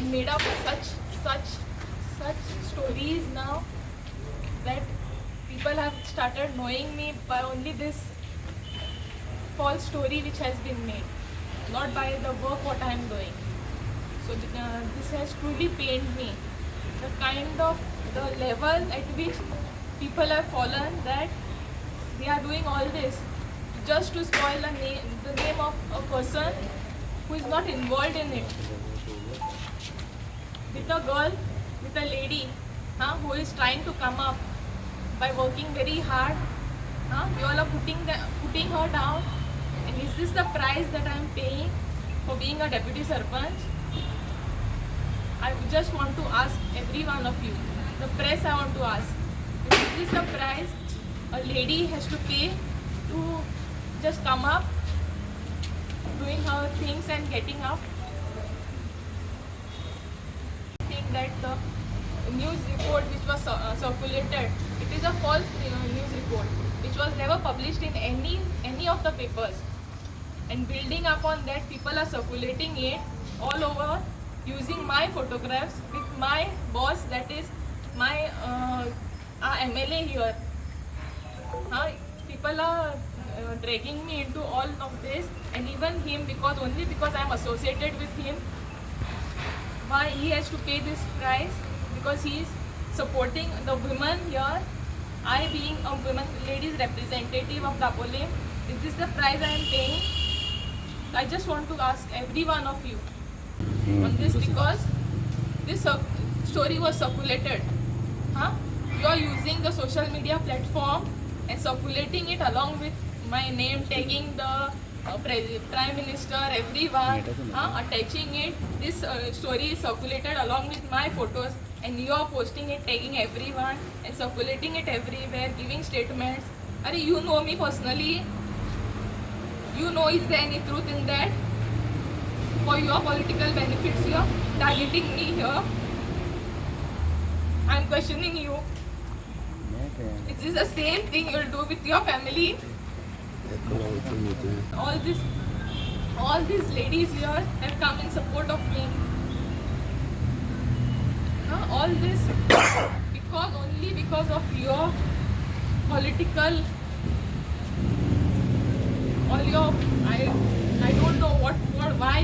have made up such stories now that people have started knowing me by only this false story which has been made, not by the work what I am doing. So this has truly pained me. The kind of the level at which people have fallen, that they are doing all this just to spoil the name of a person who is not involved in it. With a girl, with a lady, who is trying to come up by working very hard, you all are putting her down. And is this the price that I am paying for being a deputy sarpanch? I just want to ask every one of you, the press I want to ask, is this the price a lady has to pay to just come up, doing her things and getting up? I think that the news report which was circulated, it is a false news report which was never published in any of the papers. And building upon that, people are circulating it all over using my photographs with my boss, that is my our MLA here. People are dragging me into all of this, and even him, because only because I am associated with him, why he has to pay this price? Because he is supporting the women here. I being a women ladies representative of Dabolim, is this the price I am paying? I just want to ask every one of you on this, because this story was circulated. You are using the social media platform and circulating it along with my name, tagging the Prime Minister, everyone, attaching it. This story is circulated along with my photos, and you are posting it, tagging everyone and circulating it everywhere, giving statements. Arey, you know me personally. You know, is there any truth in that? For your political benefits, you are targeting me here. I am questioning you. Is this the same thing you'll do with your family? All these ladies here have come in support of me. All this because only because of your political, all your, I don't know what why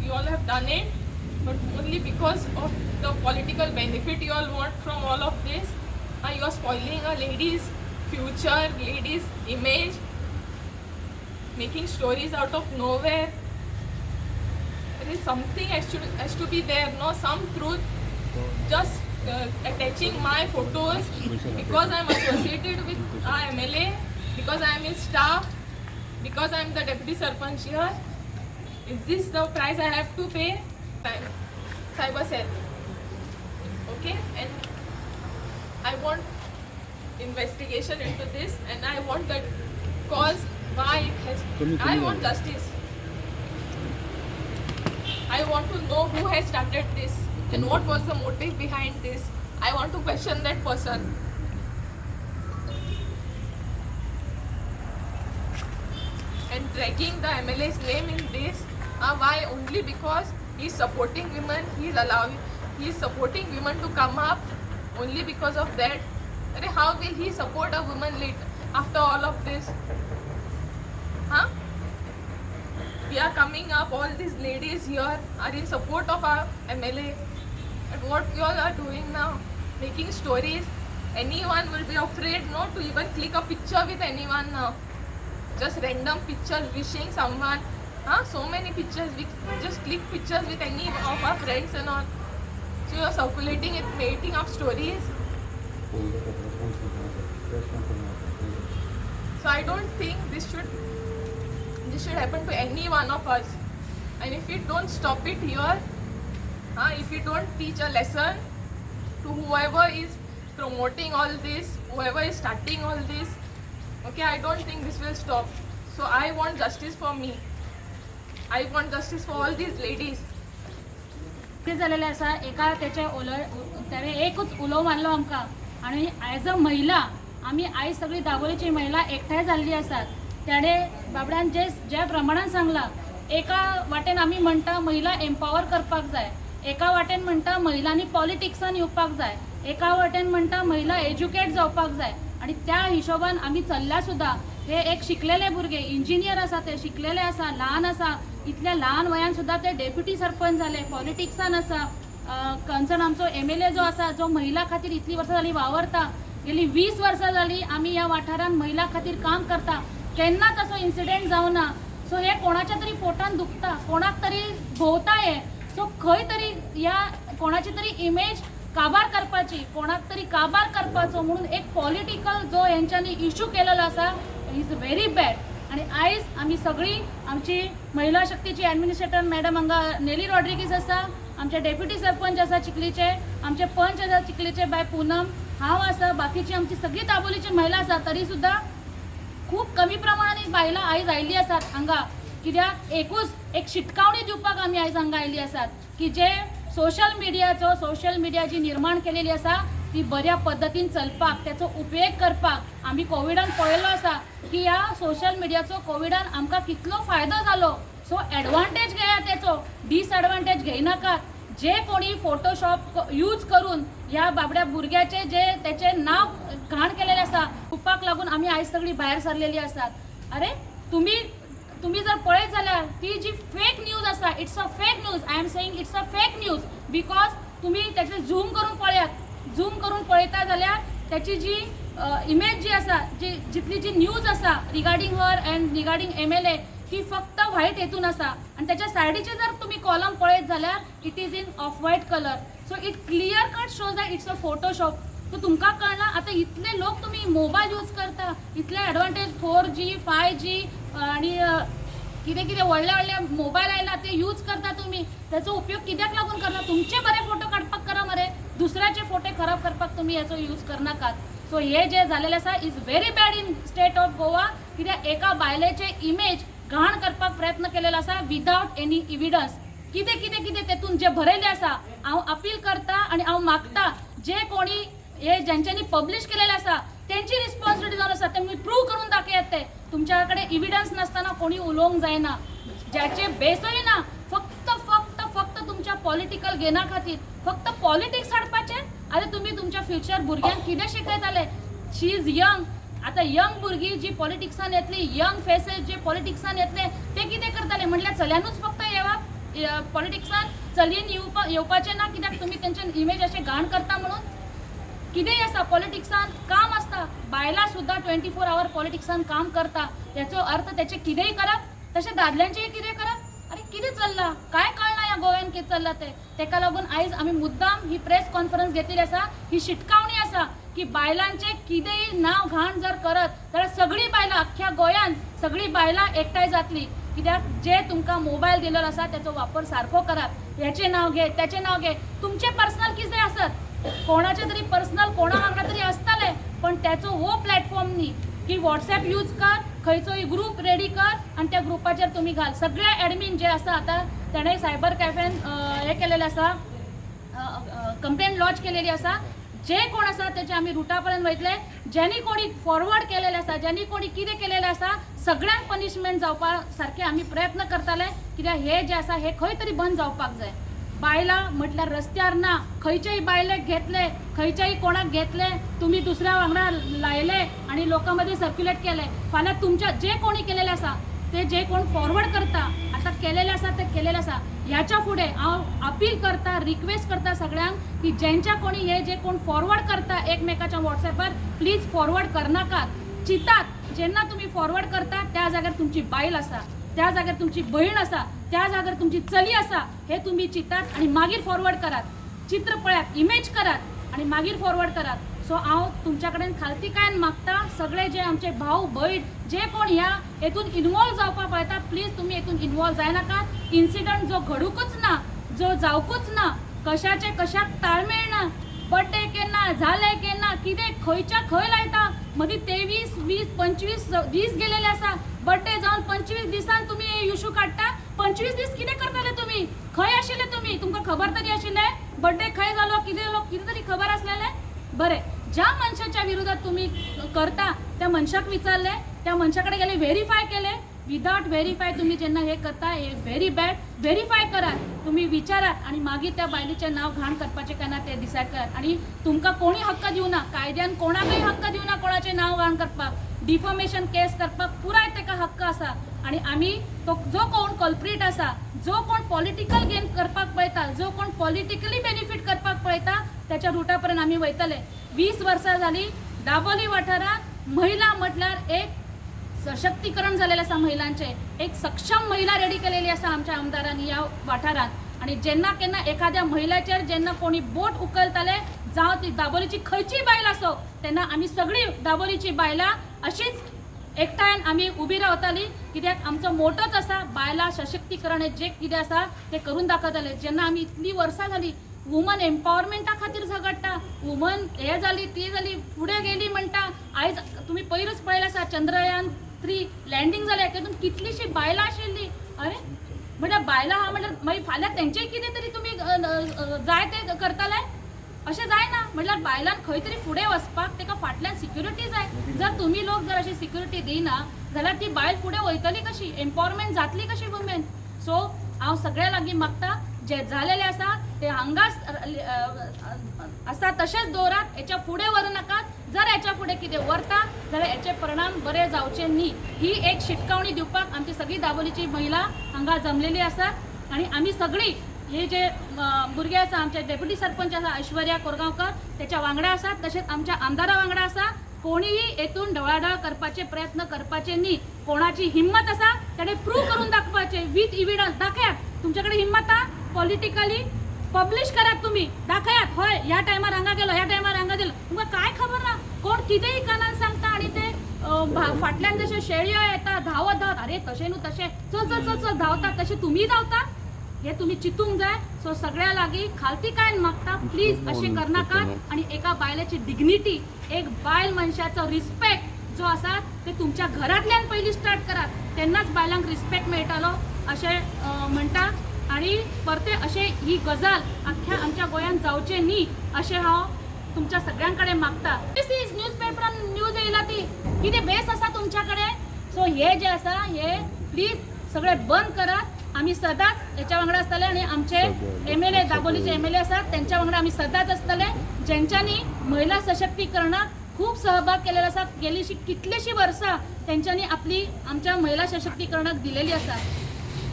you all have done it, but only because of the political benefit you all want from all of this, you are spoiling a lady's future, lady's image, making stories out of nowhere. There is something has to be there, no? Some truth. Just attaching my photos because I am associated with our MLA, because I am his staff, because I am the deputy sarpanch here. Is this the price I have to pay? Cyber cell. Okay, and I want investigation into this, and I want the cause why it has. I want justice. I want to know who has started this and what was the motive behind this. I want to question that person. And dragging the MLA's name in this, why? Only because he is supporting women, he is supporting women to come up, only because of that. How will he support a woman later after all of this? Huh? We are coming up, all these ladies here are in support of our MLA. And what you all are doing now, making stories, anyone will be afraid not to even click a picture with anyone now. Just random pictures wishing someone. Huh? So many pictures, we just click pictures with any of our friends and all. So you are circulating it, making up stories. So I don't think this should happen to any one of us. And if we don't stop it here, if we don't teach a lesson to whoever is promoting all this, whoever is starting all this, okay, I don't think this will stop. So I want justice for me. I want justice for all these ladies. कितें जालेलें आसा, एका तेच्या ताणें एकूच उलो मारलो आमकां आनी एज अ महिला आमी आयज सगळी दाबोळीची महिला एकठांय जाल्ली आसात. ताणें बाबड्यान जे ज्या प्रमाणान सांगलां, एका वाटेन आमी म्हणटा महिला एम्पावर करपाक जाय, एका वाटेन म्हणटा महिलांनी पॉलिटिक्सान येवपाक जाय, एका वाटेन म्हणटा महिला एज्युकेट जावपाक जाय आनी त्या हिशोबान आमी चल्ल्या सुद्दां. हे एक शिकलेले भुरगे, इंजिनियर आसा, ते शिकलेले आसा, ल्हान आसा, इतल्या ल्हान वयान सुद्दां ते डेप्युटी सरपंच जाले, पॉलिटिक्सान आसा. कन्सर्न आमचो एमएलए जो आसा, जो महिला खातीर इतली वर्सां जाली वावरता, गेली 20 वर्सां जाली आमी ह्या वाठारान महिला खातीर काम करता, केन्नाच असो इन्सिडेंट जावना. सो हे कोणाच्या तरी पोटान दुखता, कोणाक तरी भोवता हे. सो खंय तरी ह्या कोणाची तरी इमेज काबार करपाची, कोणाक तरी काबार करपाचो म्हणून एक पॉलिटिकल जो हेंच्यांनी इशू केलेलो आसा is very bad. आनी आयज आमी सगळी आमची महिला शक्तीची ॲडमिनिस्ट्रेटर मॅडम हांगा नेली रॉड्रिगीस आसा, आमचे डेप्युटी सरपंच आसा चिखलीचे, आमचे पंच आसा चिखलीचे बाय पुनम, हांव आसा, बाकीची आमची सगळी दाबोलीची महिला आसा. तरी सुद्दां खूब कमी प्रमाणान बायलां आयज आयिल्ली आसात हांगा, कित्याक एकूच एक शिटकावणी दिवपाक आमी आयज हांगा आयिल्ली आसात की जे सोशल मिडियाचो, सोशल मिडिया जी निर्माण केलेली आसा ती बऱ्या पद्दतीन चलपाक, त्याचो उपयोग करपाक. आमी कोविडान पळयल्लो आसा की ह्या सोशल मिडियाचो कोविडान आमकां कितलो फायदो जालो. सो एडवांटेज घेयात तेचो, डिसएडवांटेज घेयनाकात. जे कोणी फोटोशॉप यूज करून ह्या बाबड्या भुरग्याचे जे तेचे नांव घाण केलेलें आसा, कुपाक लागून आमी आयज सगळी भायर सरलेली आसात. अरे तुम्ही तुम्ही जर पळयत जाल्यार ती जी फेक न्यूज आसा, it's a fake news, I am saying it's a fake news because तुम्ही त्याचे झूम करून पळयात, झूम करून पळयता जाल्यार त्याची जी इमेज जी आसा, जी जितली जी न्यूज आसा regarding her and regarding MLA, ती फक्त व्हायट हेतून आसा. आनी त्याच्या सायडीचे जर तुम्ही कॉलम पळयत जाल्यार it is in off white colour. So it clear cut shows that it's a Photoshop. So तुमकां कळना आतां इतले लोक तुमी मोबायल यूज करता, इतले एडवांटेज 4G 5G आनी कितें कितें व्हडले व्हडले मोबायल आयला ते यूज करता तुमी, त्याचो उपयोग कित्याक लागून करना? तुमचे बरे फोटो काडपाक करा मरे, दुसऱ्याचे फोटो खराब करपाक तुमी हेचो यूज करनाकात. सो हे जे जालेलें आसा is very bad in state of Goa, कित्याक एका बायलेचे इमेज घाण करपाक प्रयत्न केलेलो आसा विदावट एनी इविडन्स. कितें कितें कितें तेतून जे बरयलें आसा, हांव अपील करता आनी हांव मागता जे कोणी हे ज्यांच्यांनी पब्लिश केलेलें आसा तेंची रिस्पॉन्सिबिलिटी जावन आसा, तेमी प्रूव करून दाखयात. ते तुमच्या कडेन इविडन्स नासतना कोणी उलोवंक जायना, ज्याचे बेसय ना, फक्त फक्त फक्त तुमच्या पॉलिटिकल गेना खातीर फक्त पॉलिटिक्स हाडपाचें. आरे तुमी तुमच्या फ्युचर भुरग्यांक कितें शिकयताले? शी is young. आतां यंग भुरगीं जी पॉलिटिक्सान येतली, यंग फेसेस जे पॉलिटिक्सान येतले ते कितें करतले? म्हटल्यार चल्यानूच फक्त येवप पॉलिटिक्सान, चलयेन येवपाचें ना, कित्याक तुमी तेंचे इमेज अशें घाण करता म्हणून. कितेंय आसा पॉलिटिक्सान काम आसता, बायलां सुद्दां 24 our पॉलिटिक्सान काम करता, हेचो अर्थ तेचें कितेंय करप, तशें दादल्यांचेंय कितें करप. आरे कितें चल्लां काय कळना ह्या गोव्यान कितें चल्लां तें. तेका लागून आयज आमी मुद्दाम ही प्रेस कॉन्फरन्स घेतलेली आसा, ही शिटकावणी आसा की बायलांचें कितेंय नांव घाण जर करत जाल्यार सगळीं बायलां अख्ख्या गोंयान सगळीं बायलां एकठांय जातलीं. कित्याक जे तुमकां मोबायल दिलेलो आसा तेचो वापर सारको करात. हेचें नांव घे, तेचें नांव घे, तुमचें पर्सनल कितें आसत, कोणाचे तरी पर्सनल कोणा वांगडा तरी आसतलें, पण त्याचो हो प्लॅटफॉर्म न्ही की वॉट्सॅप यूज कर, खंयचोय ग्रूप रेडी कर आनी त्या ग्रुपाचेर तुमी घाल. सगळे एडमीन जे आसा आतां तेणें सायबर कॅफेन हें केलेलें आसा, कंप्लेन लॉन्च केलेली आसा. जे कोण आसा तेचे आमी रुटा पर्यंत वयतले. ज्यांनी कोणी फॉरवर्ड केलेले आसा, ज्यांनी कोणी कितें केलेलें आसा, सगळ्यांक पनिशमेंट जावपा सारके आमी प्रयत्न करताले. कित्याक हे जे आसा हे खंय तरी बंद जावपाक जाय. बायलां म्हटल्यार रस्त्यार ना, खंयच्याय बायलेक घेतले, खंयच्याय कोणाक घेतले, तुमी दुसऱ्या वांगडा लायले आनी लोकां मदीं सर्क्युलेट केले, फाल्यां तुमच्या जे कोणी केलेले आसा ते जे कोण फॉरवर्ड करता, आतां केलेले आसा ते केलेले आसा. ह्याच्या फुडें हांव अपील करता, रिक्वेस्ट करता सगळ्यांक की ज्यांच्या कोणी हे जे कोण फॉरवर्ड करता एकमेकाच्या वॉट्सॅपार, प्लीज फॉरवर्ड करनाकात. चिंतात जेन्ना तुमी फॉरवर्ड करता त्या जाग्यार तुमची बायल आसा, त्या जाग्यार तुमची भयण आसा, त्या जाग्यार तुमची चली आसा, हे तुमी चिंतात आनी मागीर फॉरवर्ड करात. चित्र पळयात, इमेज करात आनी मागीर फॉरवर्ड करात. सो हांव तुमच्या कडेन खालतीकायन मागता, सगळे जे आमचे भाव भयण जे कोण ह्या हेतून इनवॉल्व जावपाक पळयता, प्लीज तुमी हेतून इनवॉल्व जायनाकात. इन्सिडंट जो घडूंकच ना, जो जावकूच ना, कशाचे कशाक ताळमेळ ना, बड्डे केन्ना जाले केन्ना कितें खंयच्या खंय लायता, मदीं 23 20 25 दीस गेलेले आसा, बड्डे जावन 25 दिसान तुमी इशू काडटा. 25 दीस कितें करताले तुमी? खंय आशिल्ले तुमी? तुमकां खबर तरी आशिल्लें बड्डे खंय जालो, कितें जालो, कितें तरी खबर आसलेलें? बरें, ज्या मनशाच्या विरोधात तुमी करता त्या मनशाक विचारलें, त्या मनशा कडेन गेले, व्हेरीफाय केलें? विदाउट व्हेरीफाय तुमी जेन्ना हे करता हे व्हेरी बॅड. व्हेरीफाय करात, तुमी विचारात आनी मागीर त्या बायलेचें नांव घाण करपाचें काय ना तें डिसायड करात. आनी तुमकां कोणी हक्क दिवना, कायद्यान कोणाकय हक्क दिवना कोणाचें नांव घाण करपाक. डिफॉमेशन केस करपाक पुराय ताका हक्क आसा. आनी आमी तो जो कोण कल्प्रीट आसा, जो कोण पॉलिटिकल गेन करपाक पळयता, जो कोण पॉलिटिकली बेनिफीट करपाक पळयता, त्याच्या रुटा पर्यंत आमी वयतले. 20 वर्सां जाली दाबोली वाठारांत महिला म्हटल्यार एक सशक्तीकरण जालेलें आसा, महिलांचें एक सक्षम महिला रेडी केलेली आसा आमच्या आमदारांनी ह्या वाठारांत. आनी जेन्ना केन्ना एखाद्या महिलाचेर जेन्ना कोणी बोट उखलताले, जावं ती दाबोलीची खंयचीय बायल आसो, तेन्ना आमी सगळीं दाबोलीची बायलां अशीच एकठांय आमी उबी रावताली. कित्याक आमचो मोटोच आसा बायलां सशक्तीकरण, हें जें कितें आसा तें करून दाखयताले. जेन्ना आमी इतलीं वर्सां जाली वुमन एम्पावरमेंटा खातीर झगडटा, वुमन हे जाली ती जाली फुडें गेली म्हणटा. आयज तुमी पयरूच पळयलें आसा चंद्रयान 3 लँडींग जालें, तेतून कितलीशीं बायलां आशिल्लीं. अरे म्हटल्यार बायलां आहा म्हटल्यार मागीर फाल्यां तेंचें कितें तरी तुमी जाय तें करतले अशें जायना. म्हटल्यार बायलांक खंय तरी फुडें वचपाक ताका फाटल्यान सिक्युरिटी जाय. जर तुमी लोक जर अशी सिक्युरिटी दिना जाल्यार ती बायल फुडें वयतली कशी, एम्पावरमेंट जातली कशी वुमेन. सो हांव सगळ्या लागीं मागता, जें जालेलें आसा तें हांगाच आसा तशेंच दवरात, हेच्या फुडें व्हरूं नाकात. जर हेच्या फुडें कितें व्हरता जाल्यार हेचे परिणाम बरे जावचे न्ही, ही एक शिटकावणी दिवपाक आमची सगळी दाबोलीची महिला हांगा जमलेली आसात. आनी आमी सगळी हे जे भुरगे आसा, आमचे डेप्युटी सरपंच आसा ऐश्वर्या कोरगांवकर त्याच्या वांगडा आसात, तशेंच आमच्या आमदारा वांगडा आसा. कोणीही हेतून ढवळाढवळ करपाचे प्रयत्न करपाचे न्ही. कोणाची हिंमत आसा ताणें प्रूव करून दाखोवपाचें विथ इविडन्स. दाखयात तुमच्याकडे हिंमत आहा, पॉलिटिकली पब्लिश करात, तुमी दाखयात हय ह्या टायमार हांगा गेलो, ह्या टायमार हांगा गेलो. तुमकां कांय खबर ना, कोण कितेंय कानान सांगता आनी ते फाटल्यान जशे शेळयो येता धांवत धांवत, अरे तशें न्हू तशें, चल चल चल चल धांवता, तशें तुमी धांवता, हे तुमी चिंतूंक जाय. सो सगळ्या लागीं खालतीकायन मागता, प्लीज अशें करनाकात. आनी एका बायलेची डिग्निटी, एक बायल मनशाचो रिस्पेक्ट जो आसा ते तुमच्या घरांतल्यान पयलीं स्टार्ट करात, तेन्नाच बायलांक रिस्पेक्ट मेळटलो अशें म्हणटा. आनी परते अशें ही गजाल आख्ख्या आमच्या गोंयांत जावचें न्ही अशें हांव तुमच्या सगळ्यां कडेन मागता. दीस is news पेपरान न्यूज येयला ती कितें बेस आसा तुमच्या कडेन. सो हे जे आसा हे प्लीज सगळे बंद करात. आमी सदांच हेच्या वांगडा आसतले आनी आमचे एमएलए, दाबोलीचे एमएलए आसात तेंच्या वांगडा आमी सदांच आसतले, जेंच्यांनी महिला सशक्तीकरणाक खूब सहभाग केलेलो आसा. गेलीशी कितलीशीं वर्सां तेंच्यांनी आपली आमच्या महिला सशक्तीकरणाक दिलेली आसा.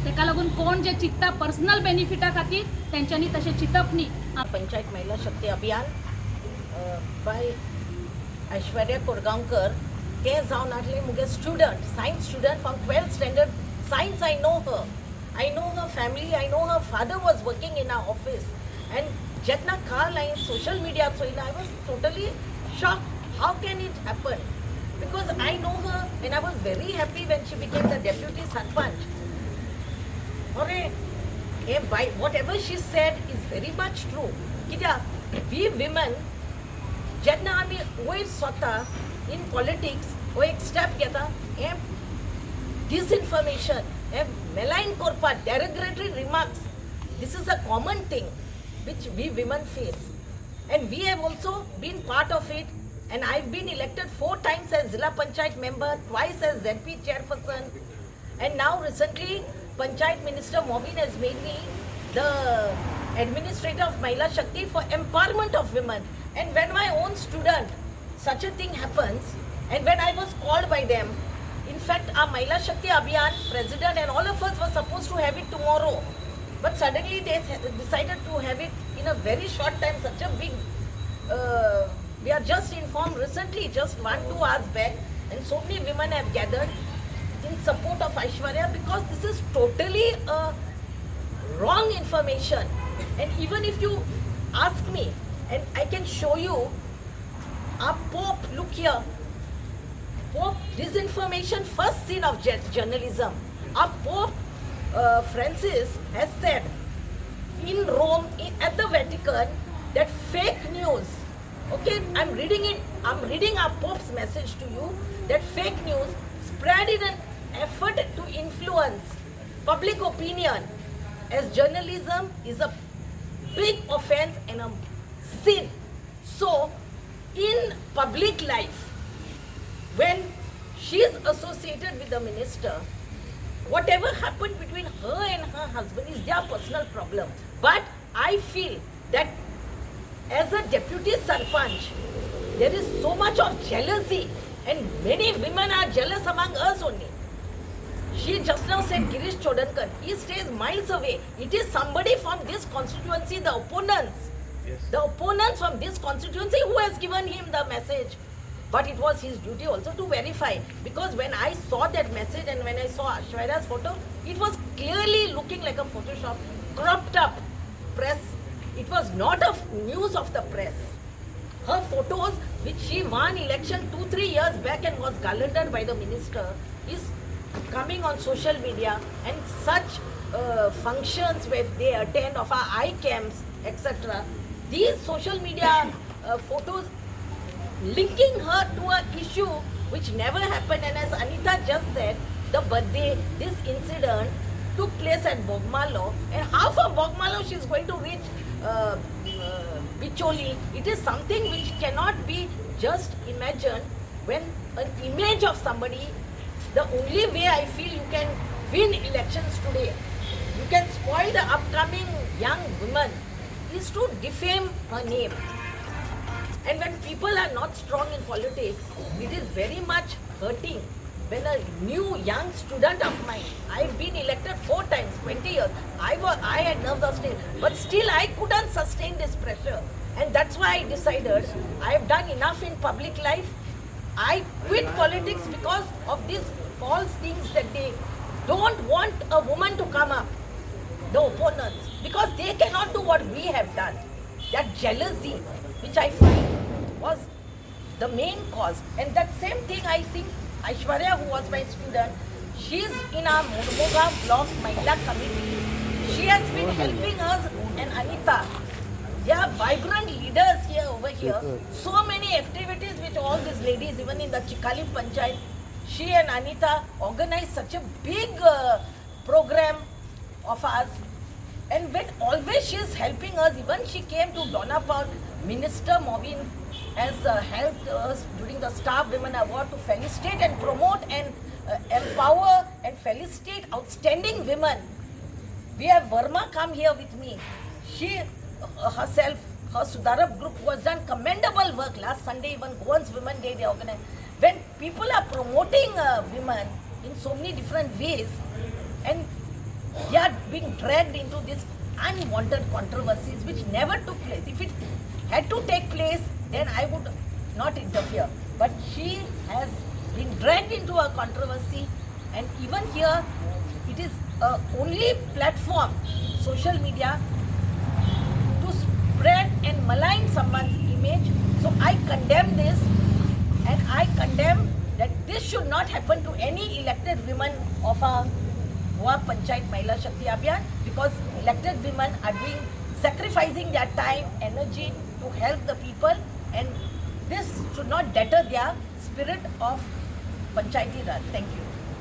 तेका लागून कोण जे चिंत्ता पर्सनल बेनिफिटा खातीर तेंच्यांनी तशें चिंतप न्ही. पंचायत महिला शक्ती अभियान बाय ऐश्वर्या कोरगांवकर तें जावन आहलें मुगे student, science student from 12th standard science. I know her, I know her family, I know her father was working in our office. And जेन्ना काल हांवें social मिडियार चोयलें, I was totally shock. How can it happen? Because I know her and I was very happy when she became the deputy sarpanch. अरे हे बाय, whatever she said is very much true. कित्याक we women जेन्ना आमी वयर सोता in politics हो एक step घेता, हें डिसइन्फॉर्मेशन, हें मेलायन करपाक, derogatory remarks, this is a common thing which we women face, and we have also been part of it. And I've been elected four times as Zilla Panchayat member, twice as ZP chairperson, and now recently Panchayat Minister Movin has made me the administrator of Mahila Shakti for empowerment of women. And when my own student, such a thing happens, and when I was called by them, in fact, our Mahila Shakti Abhiyan president and all of us were supposed to have it tomorrow. But suddenly they decided to have it in a very short time, such a big, we are just informed recently, just 1-2 hours back, and so many women have gathered in support of Aishwarya because this is totally a wrong information. And even if you ask me, and I can show you our Pope, look here, Pope disinformation, first sin of journalism. Our Pope Francis has said in Rome, at the Vatican, that fake news, okay, I'm reading it, I'm reading our Pope's message to you, that fake news spread in an effort to influence public opinion as journalism is a big offense and a sin. So, in public life, when she is associated with the minister, Whatever happened between her and her husband is their personal problem. But I feel that as a deputy sarpanch, there is so much of jealousy, and many women are jealous among us only. She just now said Girish Chodankar. He stays miles away. It is somebody from this constituency, the opponents. Yes. The opponents from this constituency who has given him the message. But it was his duty also to verify. Because when I saw that message and when I saw Aishwarya's photo, it was clearly looking like a Photoshop, cropped up press. It was not a news of the press. Her photos, which she won election 2-3 years back and was garlanded by the minister, is coming on social media, and such functions where they attend of our eye camps, etc. These social media photos linking her to an issue which never happened. And as Anita just said, the birthday, this incident took place at Bogmalo, and how from Bogmalo she is going to reach Bicholi. It is something which cannot be just imagined. When an image of somebody, the only way I feel you can win elections today, you can spoil the upcoming young woman, is to defame her name. And when people are not strong in politics, it is very much hurting. When a new young student of mine, I've been elected 4 times, 20 years, I had nerves of steel, but still I couldn't sustain this pressure. And that's why I decided I have done enough in public life. I quit politics because of these false things that they don't want a woman to come up, the opponents, because they cannot do what we have done. That jealousy, which I find was the main cause. And that same thing, I think Aishwarya, who was my student, she's in our Mormugao Block Mahila Committee. She has been helping us and Anita. They are vibrant leaders here over here. So many activities which all these ladies, even in the Chikhali Panchayat, she and Anita organized such a big program of ours. And when always she is helping us, even she came to Donna Park, Minister Movin has helped us during the Star Women Award to felicitate and promote and empower and felicitate outstanding women. We have Verma come here with me. She herself, her Sudharop group was done commendable work. Last Sunday, even Goan's Women Day, they organized. When people are promoting women in so many different ways, and they are being dragged into these unwanted controversies which never took place. If it had to take place, then I would not interfere. But she has been dragged into a controversy, and even here, it is only platform, social media, to spread and malign someone's image. So I condemn this, and I condemn that this should not happen to any elected women of our Goa Panchayat Mahila Shakti Abhiyan, because elected women are doing, sacrificing their time, energy to help the people, and this should not deter their spirit of Panchayati Raj. Thank you.